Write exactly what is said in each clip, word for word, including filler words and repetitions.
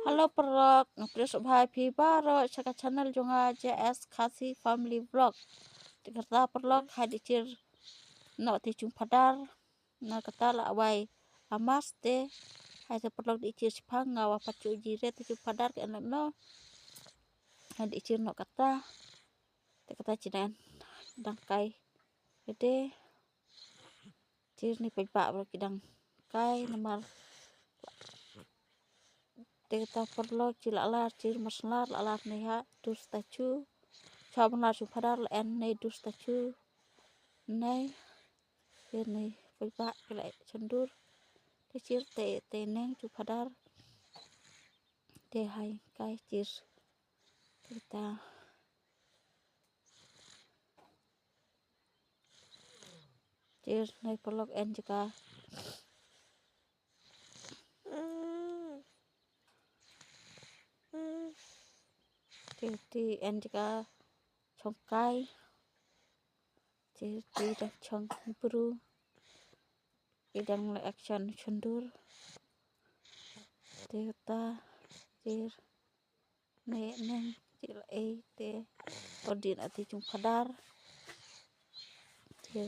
Hello paralok, nga pdiang sngewbha ïa phi baroh sha ka channel jong nga, J S Khasi Family Vlog. Te kata paralok, ha dei jir noh te jong Phadar na kata la wai amas te. Hai te paralok, dei jir shipang, nga wan pat shu jire te jong Phadar ka en lem noh. Ha dei jir noh kata. Te kata jingdang kai. Te jir ne paidbah baroh ki dang kai namar te kata paralok, jir la lar, jir mar sngewlar la lar ne ha dur statue. Sha ban lar jong Phadar la en ne dur statue. Ne jir ne paidbah ki la shon dur. Te jir te te neng jong Phadar. Te hai kai jir. Te kata jir ne paralok en jaka. Te te en jaka shongkai. Te te dang shong bru. Te dang la action shon dur. Te kata jir ne neng jir la ei te. Odi na te jong Phadar. Te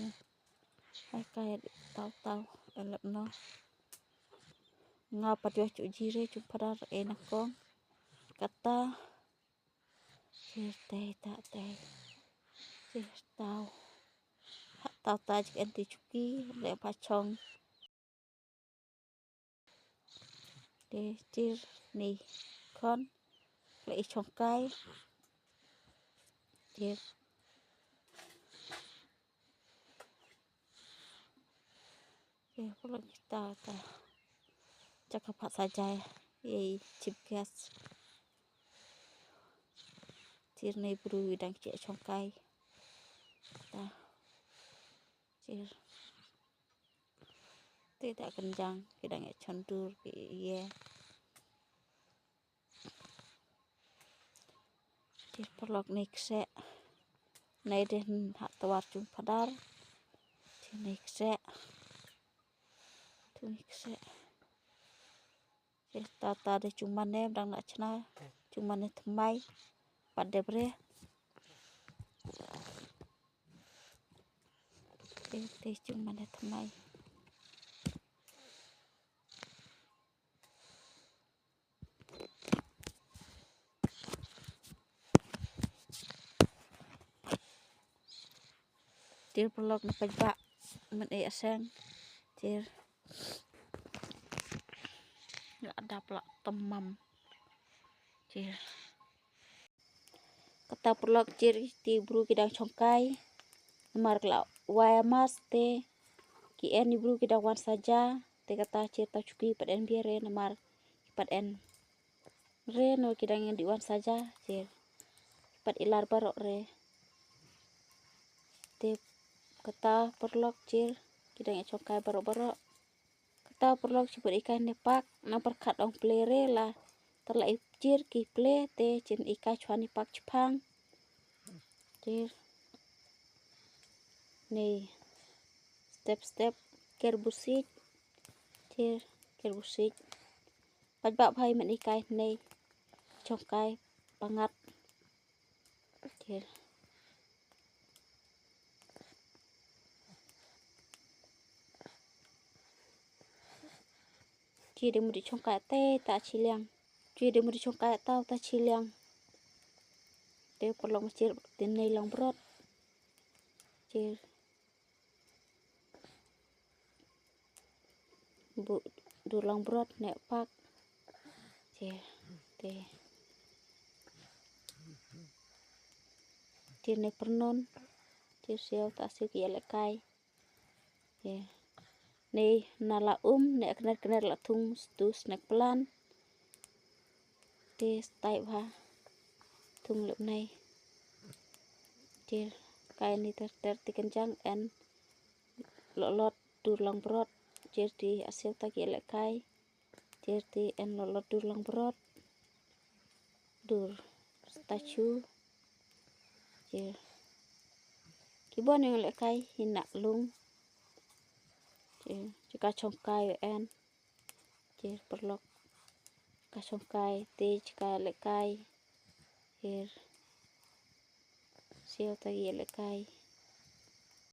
hai kai dei taw taw en lem noh. Nga pat ïoh shu jire jong Phadar ei na kong. Kata jir te ta te jir taw. Ha taw ta jik en te jong ki le pa chong. Te jir ne khon le i shongkai. Jir. Jir paralok kita ta. Jaka pat sa jai. Ei chief guest. Jir ne bru dang jia shongkai. Ta. Jir. Te ta kynjang ki dang ïa shon dur ki ïa. Jir paralok ne kseh. Ne dei ha tawar jong Phadar. Jir ne kseh. Tu ne kseh. Jir ta ta dei jong mane dang na chna. Jong mane thymmai. Pat dei bre. Te te jong mane thymmai. Jir paralok ne paidbah. Mane ïa seng. Jir. Nga dap la tymam. Jir. Kata paralok jir te bru ki dang shongkai. Namar ka la wai amas te ki en i bru ki dang wan saja. Te kata jir ta shu ki pat en biang re namar ki pat en re no ki dang ïa dih wan saja jir. Ki pat i lar baroh re. Te kata paralok jir ki dang ïa shongkai baroh baroh. Kata paralok shu pynïaid kai ne park, na pyrkhat ong plie re la. Te la i jir ki plie te jin i kai shuwa ne park chipang. Jir. Ne step step ker busik. Jir ker busik. Paidbah bha i men i kai ne shongkai pangat. Jir. Jir dei mut i shongkai te ta chiliang. Jir dei mut i shongkai ta ta chiliang. Te paralok ma jir te ne long brot. Jir. Bu dur long brot ne park. Jir te. Jir ne pyrnon. Jir siaw ta siaw ki ïalehkai. Jir ne na la um ne kner kner la thung stu snack plant. Te stai bha thung lep nai. Jir kai ni ter ter te kynjang en lolot dur long brot. Jir te asiaw ta ki ïalehkai. Jir te en lolot dur long brot. Dur statue. Jir ki bon ïalehkai hi na lung. Jir jaka shongkai en. Jir paralok. ka shongkai, te ka lehkai. Her. Siu ta ki lehkai.